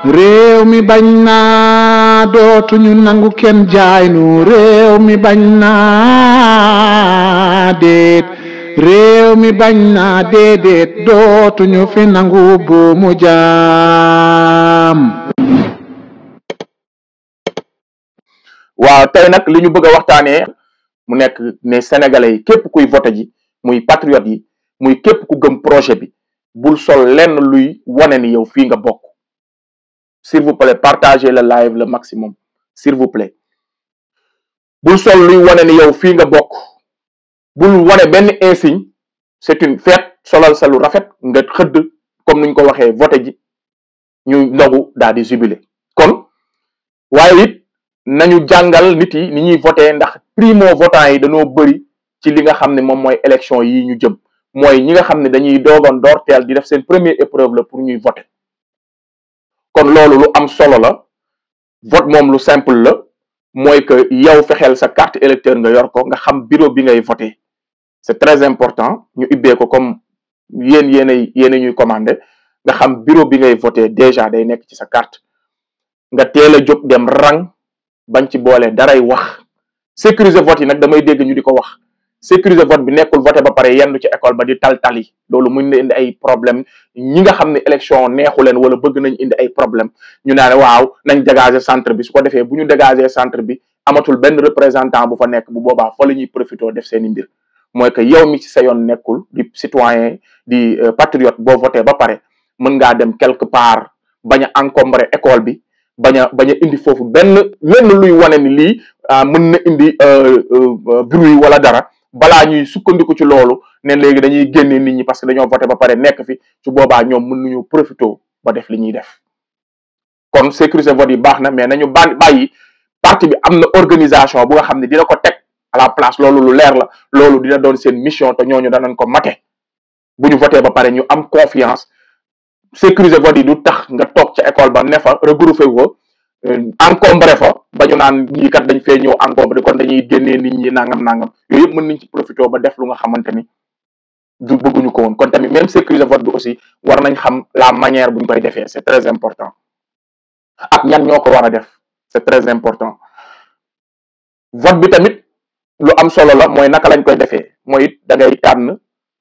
réew mi bañ naa dootuñu nangu kenn jaay nu réew mi bañ naa déet réew mi bañ naa déedéet dootuñu fi nangu buumu jaam. waaw tey nag li ñu bëgg a waxtaanee mu nekk ne sénégalais yi képp kuy voté ji muy patriote yi muy képp ku gëm projet bi bul sol lenn luy wane ni yow fii nga bokk. S'il vous plaît, partagez le live le maximum s'il vous plaît. bul sol luy wane ni yow fii nga bokk, bul wane benn insigne. C'est une fête, solal sa lu rafet nga xëdd comme nuñ ko waxee voté ji ñu ndogu daal di jubilé. kon waaye it nañu jàngal nit yi ni ñuy voté, ndax primo votant yi dañoo bëri ci li nga xam ne moom mooy élection yi ñu jëm. mooy ñi nga xam ne dañuy doogoon doorteel di def seen première épreuve la pour ñuy voté. kon loolu lu am solo la. vote moom lu simple la, mooy que yow fexeel sa carte électeur nga yor ko, nga xam bureau bi ngay voté. C'est très important ñu ibbee ko comme yéen ñuy commandé, nga xam bureau bi ngay voté déjà day nekk ci sa carte. nga teel a jóg dem rang, bañ ci boole daray wax. sécuriser vote yi nag damay dégg ñu di ko wax. sécuriser vote bi nekkul voté ba pare yendu ci école ba di tali loolu mun na indi ay problème. ñi nga xam ne élection neexu leen wala bëgg nañ indi ay problème ñu naan waaw nañ dégager centre bi, su ko defee bu ñu dégager centre bi amatul benn représentant bu fa nekk, bu boobaa fa la ñuy profité def seeni mbir. mooy que yow mi ci sa yoon nekkul di citoyen di patriote, boo voté ba pare mën ngaa dem quelque part bañ a encombrer école bi, bañ a indi foofu lenn luy wane ni lii mën na indi bruit wala dara, balaa ñuy sukkandiku ci loolu ne léegi dañuy génne nit ñi parce que dañoo voté ba pare nekk fi. su boobaa ñoom mën nañu profité ba def li ñuy def. kon sécuriser vote yi baax na, mais nañu bàyyi parti bi am na organisation bu nga xam ne dina ko teg à la place. loolu lu leer la, loolu dina doon seen mission te ñooñu danañ ko mate. bu ñu voté ba pare ñu am confiance. sécuriser vote yi du tax nga toog ca école ba ne fa regroupé ko encombré fa ba ñu naan ñii kat dañ fee ñëw encombré kon dañuy génnee nit ñi nangam yooyu yëpp mën nañ ci profité ba def lu nga xamante ni du bëgguñu ko woon. kon tamit même sécuriser vote bi aussi war nañ xam la manière buñ koy defee. C'est très important. ak ñan ñoo ko war a def. C'est très important. vote bi tamit lu am solo la, mooy naka lañ koy defee. mooy it da ngay tànn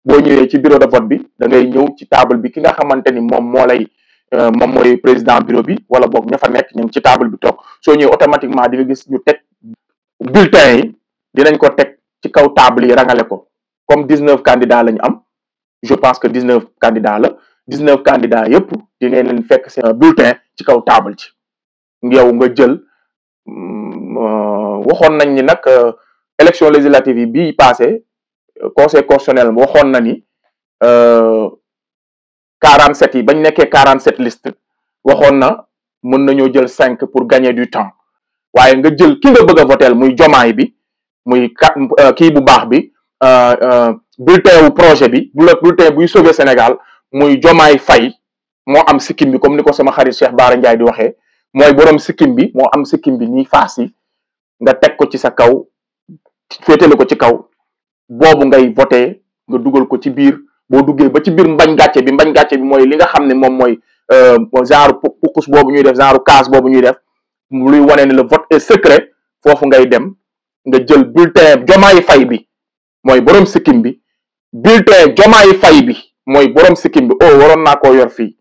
boo ñëwee ci bureau de vote bi da ngay ñëw ci table bi ki nga xamante ni moom mooy président bureau bi, wala boog ña fa nekk ñu ngi ci table bi toog. soo ñëwee automatiquement di nga gis ñu teg bulletin yi, dinañ ko teg ci kaw table yi rangale ko. comme 19 candidats la ñu am, je pense que 19 candidats la. 19 candidats yëpp di ngeen leen fekk seen bulletin ci kaw table ci. yow nga jël waxoon nañ ni nag élection législative yi bii passé conseil constitutionnel waxoon na ni 47 yi bañ nekkee 47 liste waxoon na mën nañoo jël 5 pour gagner du temps. waaye nga jël ki nga bëgg a voter muy jomaay bi, muy kii bu baax bi, bulletin wu projet bi, bulletin buy sauver Sénégal, muy jomaay fay moo am sikkim bi, comme ni ko sama xarit Cheikh Bara Ndiaye di waxee. mooy borom sikkim bi moo am sikkim bi nii faas yi, nga teg ko ci sa kaw, féetale ko ci kaw. boobu ngay voté nga dugal ko ci biir. boo duggee ba ci biir mbañ gàcce bi mooy li nga xam ne moom mooy genre pukus boobu ñuy def, genre case boobu ñuy def, luy wane ne le vote est secret. foofu ngay dem nga jël bulletin jomaay fay bi mooy borom sikkim bi, bulletin jomaay fay bi mooy borom sikkim bi. waroon naa koo yor fii.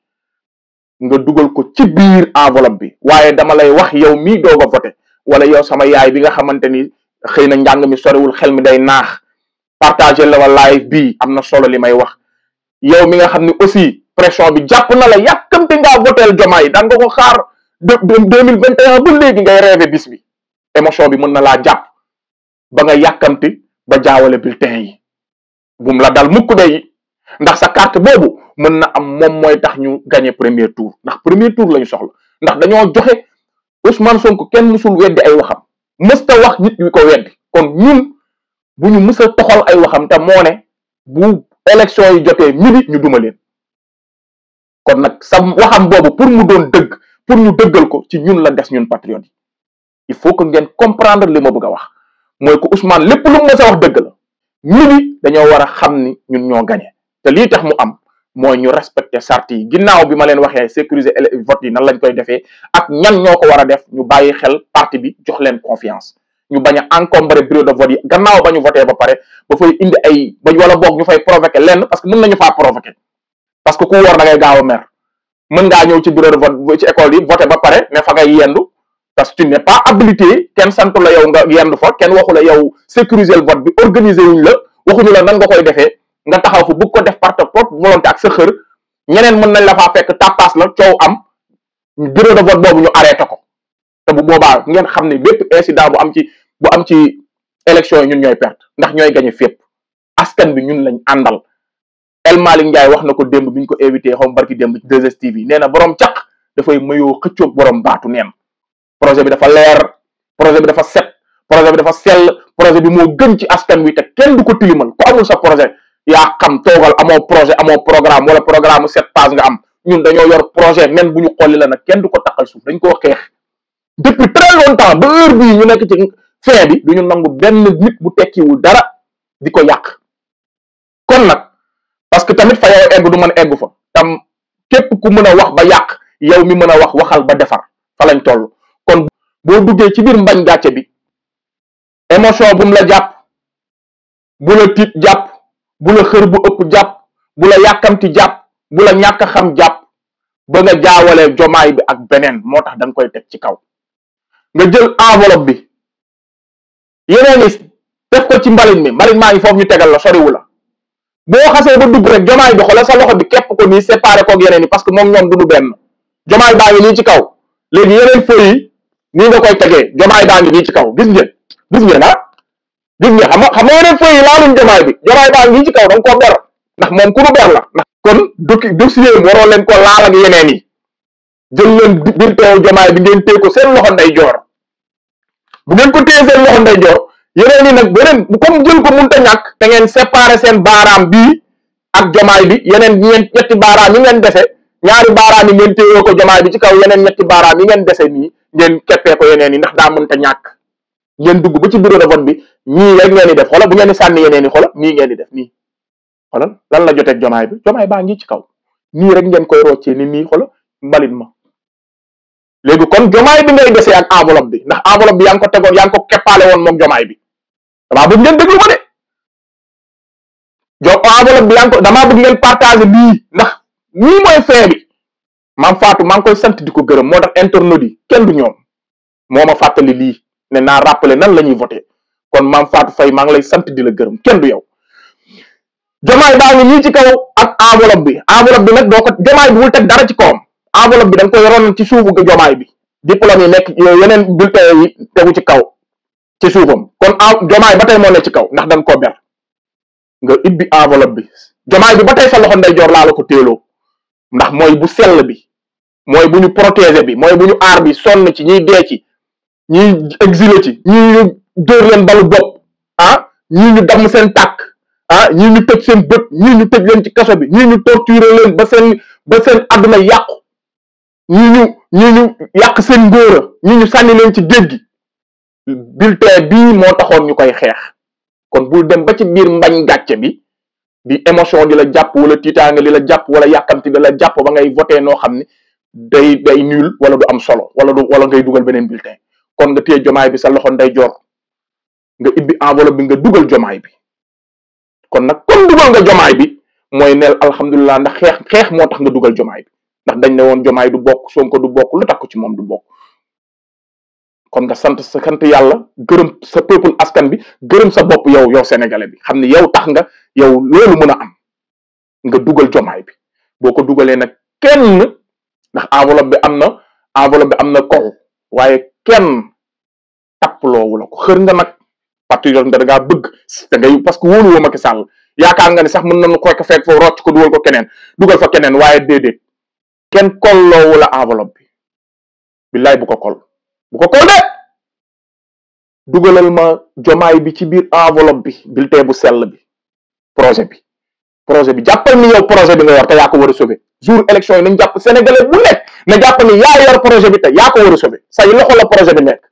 nga dugal ko ci biir enveloppe bi. waaye dama lay wax yow mii doog a voté, wala yow sama yaay bi nga xamante ni xëy na njàng mi soriwul, xel mi day naax, partagé la wa live bii am na solo li may wax. yow mi nga xam ne aussi pression bi jàpp na la, yàkkamte ngaa voteel Diomaye, daan nga ko xaar 2021 ba léegi ngay rêvé bis bi. émotion bi mën na laa jàpp ba nga yàkkamti ba jaawale bulletin yi. bum la dal mukk day, ndax sa carte boobu mën na am moom mooy tax ñu gagné premier tour. ndax premier tour la ñu soxla, ndax dañoo joxe Ousmane Sonko kenn musul weddi ay waxam, mësta wax nit yu ko weddi. kon ñun bu ñu mës a toxal ay waxam, te moo ne bu élection yi jotee midi ñu duma leen. kon nag sa waxam boobu pour mu doon dëgg, pour ñu dëggal ko ci ñun la des, ñun patriotes yi. il faut que ngeen comprendre li ma bëgg a wax. mooy ko Ousmane lépp lu mu mës a wax dëgg la. midi dañoo war a xam ni ñun ñoo gagné. te lii tax mu am mooy ñu respecter charte yi ginnaaw bi ma leen waxee sécuriser vote yi nan lañ koy defee ak ñan ñoo ko war a def ñu bàyyi xel parti bi jox leen confiance ñu bañ a encombrer bureau de vote yi gannaaw ba ñu voté ba pare ba fay indi ay ba wala boog ñu fay provoquer lenn parce que mën nañu faa provoquer parce que ku wóor da ngay gaaw a mer mën ngaa ñëw ci bureau de vote ci école yi voté ba pare ne fa ngay yendu parce que tu n'es pas habilité kenn santu la yow nga yendu fa kenn waxu la yow sécuriser le vote bi organiser wuñ la waxuñu la nan nga koy defee nga taxaw fa bëgg ko def par ta propre volonté ak sa xër ñeneen mën nañ la faa fekk tappaas la coow am bureau de vote boobu ñu arrêté ko te bu boobaa ngeen xam ne bépp incident bu am ci élection yi ñun ñooy perte ndax ñooy gañe fépp askan bi ñun lañ àndal El Malick Ndiaye wax na ko démb bi ñu ko invité xaw barki démb ci 2STV nee na borom caq dafay mayoo xëccoog borom baatu neen projet bi dafa leer projet bi dafa set projet bi dafa sell projet bi moo gën ci askan wi te kenn du ko tilimal ku amul sa projet yaa xam toogal amoo projet amoo programme wala programme 7 pages nga am ñun dañoo yor projet même bu ñu xolli la nag kenn du ko taqal suuf dañ koo xeex depuis très longtemps ba heure bii ñu nekk ci fin bi du ñu nangu benn nit bu tekkiwul dara di ko yàq kon nag parce que tamit fa yow egg du mën eggu fa tam képp ku mën a wax ba yàq yow mi mën a wax waxal ba defar fa lañ toll kon boo duggee ci biir mbañ gàcce bi émotion bu mu la jàpp bu la tiit jàpp bu la xër bu ëpp jàpp bu la yàkkamti jàpp bu la ñàkk xam jàpp ba nga jaawalee jomaay bi ak beneen moo tax da nga koy teg ci kaw nga jël enveloppe bi yeneen i def ko ci mbalit maa ngi foofu ñu tegal la soriwu la boo xasee ba dugg rek jomaay bi xoolal sa loxo bi képp ko nii séparé koog yeneen yi parce que moom ñoom du benn jomaay baa ngi nii ci kaw léegi yeneen feuilles yi nii nga koy tegee jomaay baa ngi nii ci kaw gis ngeen gis ngeen xam nga yeneen feuilles yi laaluñ jomaay bi jomaay baa ngi nii ci kaw danga koo ber ndax moom ku nu ber la ndax kon dossier waroo leen ko laal ak yeneen yi jël leen bulletin jomaay bi ngeen téye ko seen loxo ndeyjoor bu ngeen ko téye seen loxo ndeyjoor yeneen yi nag beneen comme jël ko mënta ñàkk te ngeen séparé seen baaraam bii ak jomaay bi yeneen ñetti baaraam yi ngeen dese ñaari baaraam yi ngeen téyoo ko jomaay bi ci kaw yeneen ñetti baaraam yi ngeen dese nii ngeen keppee ko yeneen yi ndax daa mënta ñàkk ngeen dugg ba ci bureau de vote bi ñii rek ngeen di def xoolal bu ngeen di sànni yeneen yi xoolal nii ngeen di def nii xoolal lan la joteeg jomaay bi jomaay baa ngi ci kaw nii rek ngeen koy roccee ni nii xoolal mbalit ma léegi kon jomaay bi ngay desee ak enveloppe bi ndax enveloppe bi yaa ngi ko tegoon yaa ngi ko keppaale woon moom jomaay bi damaa bëgg ngeen déglu ma de enveloppe bi yaa ngi ko damaa bëgg ngeen partager bii ndax nii mooy fee bi maam Fatou maa ngi koy sant di ko gërëm moo tax internautes yi kenn du ñoom moo ma fàttali lii ne naa rappeler nan la ñuy voté kon maam Fatou Faye maa ngi lay sant di la gërëm kenn du yow jomaay baa ngi nii ci kaw ak enveloppe bi nag doo ko jomaay bi wul teg dara ci kawam enveloppe bi da nga koy ron ci suufu jomaay bi diplôme yi nekk yeneen bulletin yi tegu ci kaw ci suufam kon jomaay ba tey moo ne ci kaw ndax dañ koo ber nga ibbi enveloppe bi jomaay bi ba tey sa loxo ndeyjoor laa la ko téeloo ndax mooy bu sell bi mooy bu ñu protéger bi mooy bu ñu aar bi sonn ci ñiy dee ci ñiy exilé ci ñii ñu dóor leen balu bopp ñii ñu damm seen tàkk ñii ñu tëj seen bët ñii ñu tëj leen ci kaso bi ñii ñu torturer leen ba seen àdduna yàqu ñii ñu yàq seen ngóora ñii ñu sànni leen ci géej gi bulletin bii moo taxoon ñu koy xeex kon bul dem ba ci biir mbañ gàcce bi di émotion di la jàpp wala tiitaanga di la jàpp wala yàkkamti di la jàpp ba ngay voté noo xam ne day nul wala du am solo wala ngay dugal beneen bulletin kon nga téye jomaay bi sa loxo ndeyjoor nga ibbi enveloppe bi nga dugal jomaay bi kon nag comme dugal nga jomaay bi mooy neel alhamdulilah ndax xeex moo tax nga dugal jomaay bi ndax dañ ne woon jomaay du bokk Sonko du bokk lu tax ko ci moom du bokk kon nga sant yàlla gërëm sa peuple askan bi gërëm sa bopp yow sénégalais bi xam ne yow tax nga yow loolu mën a am nga dugal jomaay bi boo ko dugalee nag kenn ndax enveloppe bi am na kow waaye kenn tappaloowu la ko xër nga nag patriote nga dangaa bëgg da ngay parce que wóolu woo Macky Sall yaakaar nga ni sax mën nañu koy ko fekk foofu rocc ko dugal fa keneen waaye déedéet kenn kolloowu la enveloppe bi billaay bu ko kol de dugalal ma jomaay bi ci biir enveloppe bi bulletin bu sell bi projet bi jàppal ni yow projet bi nga yor te yaa ko war a sauver jour élection yi nañ jàpp sénégalais bu nekk na jàpp ni yaa yor projet bi te yaa ko war a sauver say loxo la projet bi nekk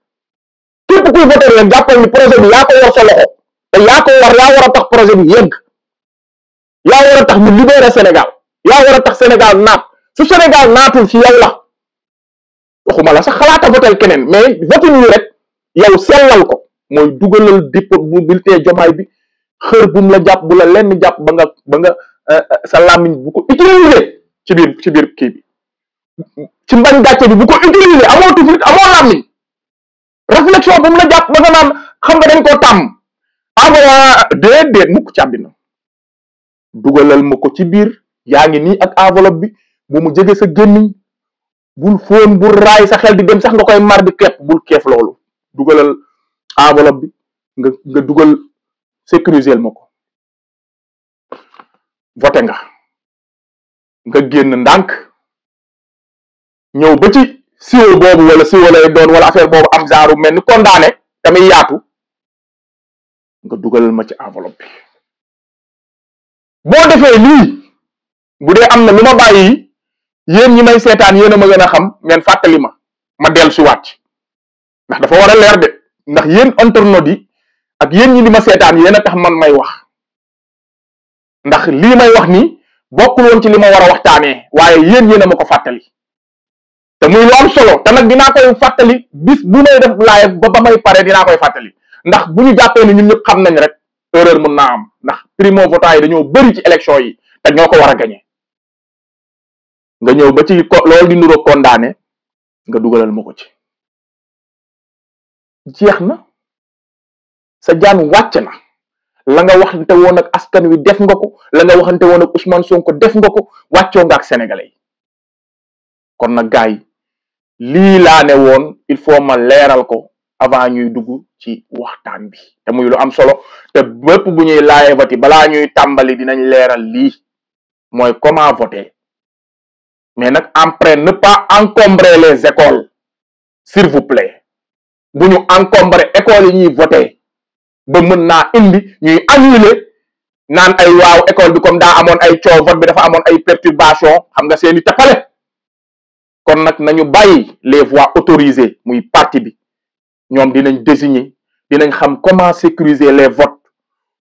képp kuy voter leen jàppal ni projet bi yaa ko yor sa loxo te yaa war a tax projet bi yegg yaa war a tax mu libérer Sénégal yaa war a tax Sénégal naat su Sénégal naatul ci yow la waxuma la sax xalaata votel keneen mais vote ñu rek yow sellal ko mooy dugalal dépôt bu bulletin Diomaye bi xër bu mu la jàpp bu la lenn jàpp ba nga sa làmmiñ bu ko utiliser ci biir kii bi ci mbañ gàcce bi bu ko utiliser amoo tuflit amoo làmmiñ réflexion bu mu la jàpp ba nga naan xam nga dañ koo tàmm envoyé déedéet mukk ci àddina dugalal ma ko ci biir yaa ngi nii ak enveloppe bi bu mu jege sa gémmiñ bul fóon bul raay sa xel di dem sax nga koy mar di kepp bul keef loolu dugalal enveloppe bi nga dugal sécuriser ma ko voté nga génn ndànk ñëw ba ci siwo boobu wala siwo lay doon wala affaire boobu am genre mel ni condamné tamit yaatu nga dugalal ma ci enveloppe bi boo defee lii bu dee am na lu ma bàyyi yéen ñi may seetaan yéen a ma gën a xam ngeen fàttali ma dellu si wàcc ndax dafa war a leer de ndax yéen internautes yi ak yéen ñi di ma seetaan yéen a tax man may wax ndax lii may wax ni bokkul woon ci li ma war a waxtaanee waaye yéen a ma ko fàttali te muy lu am solo te nag dinaa koy fàttali bis bu may def live ba may pare dinaa koy fàttali ndax bu ñu jàppee ni ñun ñëpp xam nañ rek erreur mën naa am ndax primo votant yi dañoo bëri ci élection yi te ñoo ko war a gañe nga ñëw ba ci loolu di nuroo condamné nga dugalal ma ko ci jeex na sa jaan wàcc na la nga waxante woon ak askan wi def nga ko la nga waxante woon ak Ousmane Sonko def nga ko wàccoo nga ak sénégalais yi kon nag gars yi lii laa ne woon il faut ma leeral ko avant ñuy dugg ci waxtaan bi te muy lu am solo te bépp bu ñuy laajati balaa ñuy tàmbali dinañ leeral lii mooy comment voter mais nag après ne pas encombrer les écoles s'il vous plaît bu ñu encombrer écoles yi ñuy voter ba mën naa indi ñuy annuler naan ay waaw école bi comme daa amoon ay coow vote bi dafa amoon ay perturbation xam nga seeni tappale kon nag nañu bàyyi les voix autorisées muy parti bi ñoom dinañ désigner dinañ xam comment sécuriser les votes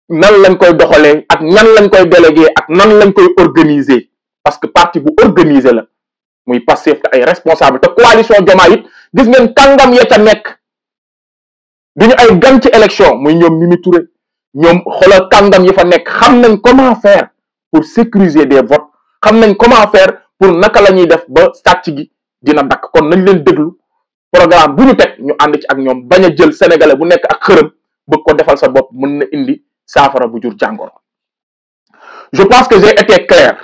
nan lañ koy doxalee ak nan lañ koy déléguer ak nan lañ koy organiser parce que parti bu organiser la muy Pastef te ay responsable te coalition Diomaye it gis ngeen kàngam ya ca nekk duñu ay gan ci élection muy ñoom Mimi Touré ñoom xoolal kàngam yi fa nekk xam nañ comment faire pour sécuriser des votes xam nañ comment faire pour naka la ñuy def ba sàcc gi dina dakk kon nañ leen déglu programme bu ñu teg ñu ànd ci ak ñoom bañ a jël sénégalais bu nekk ak xërëm bëgg ko defal sa bopp mën na indi saafara bu jur jàngoro je pense que j'ai été clair